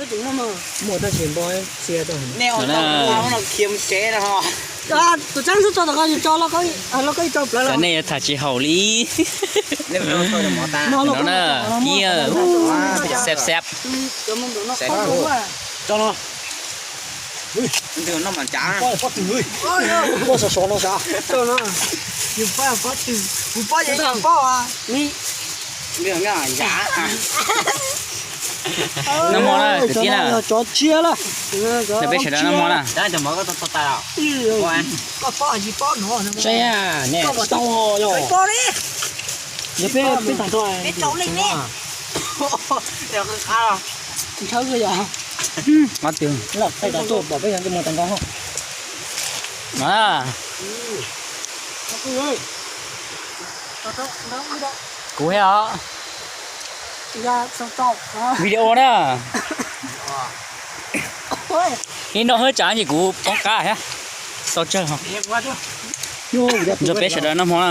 Muaj tab sis npo txia tau. Nej ua tau no khiav mus tsev no. Tus tsaib xub tso tom ko yus tso los koj ib tso plawv los. Nej yuav tham tsis haum li. No na, pib xab xab. Tso no. Pob sov sov no sav. Yus pob, pob twg, kuv pob yeej pob. Noj hmo na kwv tij na. Cov tshiab lawm. Peb sawv daws noj hmo na. Saib, ne, tsis tau yog. Yog peb, peb tag nrho. Nthawb yog. Qab twg. Lawm, peb cov tuaj pom peb cov mus tag nrho. No na. Kuv thiab os. Video na. Ib nroj hwb tsam ces kuv poob qab thiab. Txaus tsawg. Ntxuav peb sawv daws noj hmo na.